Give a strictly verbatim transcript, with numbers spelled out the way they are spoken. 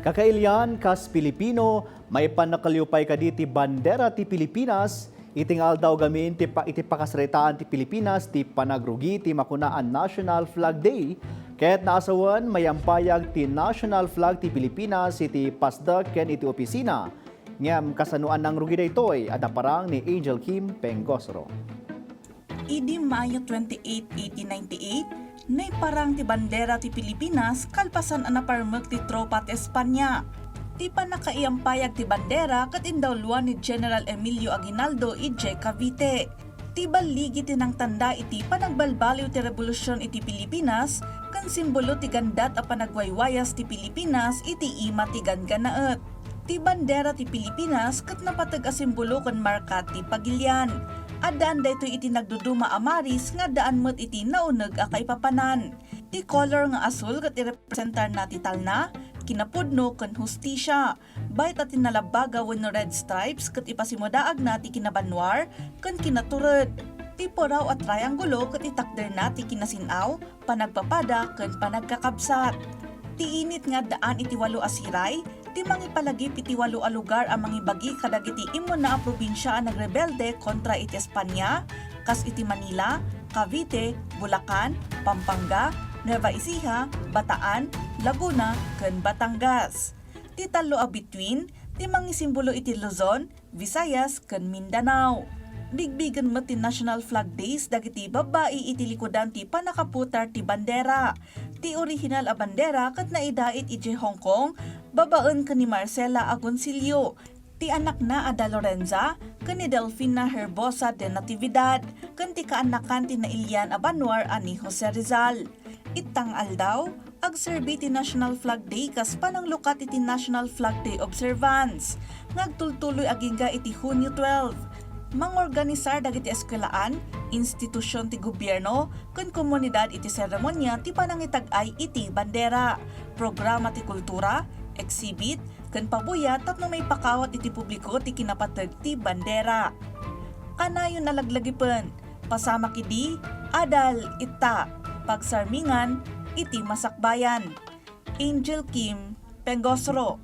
Kakailian, kas Pilipino, maipannakalyo pay kadi ti bandera ti Pilipinas? Iti nga aldaw gamin ti pa-, iti pakasaritaan ti Pilipinas ti panagrugi ti makuna a National Flag Day, ket naasawen maiampayag ti National Flag ti Pilipinas iti pasdek ken iti opisina. Ngem kasano a nangrugi daytoy? Adda parang ni Angel Kim Pengosro. Idi Mayo twenty-eight, eighteen ninety-eight, naiparang ti bandera ti Pilipinas kalpasan a naparmek ti tropa ti Espanya. Ti pannakaiampayag ti bandera ket indawloan ni General Emilio Aguinaldo idiay Cavite. Ti balligi ti nangtanda iti panagbalbaliw ti rebolusyon iti Pilipinas ken simbolo ti gandat a panagwaywayas ti Pilipinas iti ima ti ganggannaet. Ti bandera ti Pilipinas ket napateg a simbolo ken marka ti pagilian. Addaan daytoy iti nagduduma a maris nga addaan met iti nauneg a kaipapanan. Ti kolor nga asul ket irepresentarna ti talna, kinapudno ken hustisia. Bayat a ti nalabbaga wenno red stripes ket ipasimudaagna ti kinabanwar ken kinatured. Ti puraw a triangulo ket itakderna ti kinasin-aw, panagpapada ken panagkakabsat. Ti init nga addaan iti walo a siray, ti mangipalagip iti walo a lugar a mangibagi kadagiti immuna a probinsia a nagrebelde kontra iti Espanya, kas iti Manila, Cavite, Bulacan, Pampanga, Nueva Ecija, Bataan, Laguna, ken Batangas. Ti tallo a bituin, ti mangisimbolo iti Luzon, Visayas, ken Mindanao. Bigbigen met ti National Flag Days dagiti babbai iti likudan ti pannakaputar ti bandera. Ti orihinal a bandera ket naidait idiay Hong Kong babaen ken ni Marcela Agoncillo, ti anakna a da Lorenza, ken ni Delfina Herbosa de Natividad, ken ti kaannakan ti nailian a banwar a ni Jose Rizal. Itan nga aldaw, agserbi ti National Flag Day kas pananglukat iti National Flag Day Observance, nga agtultuloy agingga iti Hunyo twelve. Mangorganisar dagiti eskuelaan, institusion ti gobierno, ken komunidad iti seremonia ti panangitag-ay iti bandera, programa ti kultura, exhibit, ken pabuya tapno maipakawat iti publiko ti kinapateg ti bandera. Kanayon a laglagipen, pasamak idi, adal ita, pagsarmingan iti masakbayan. Angel Kim Pengosro.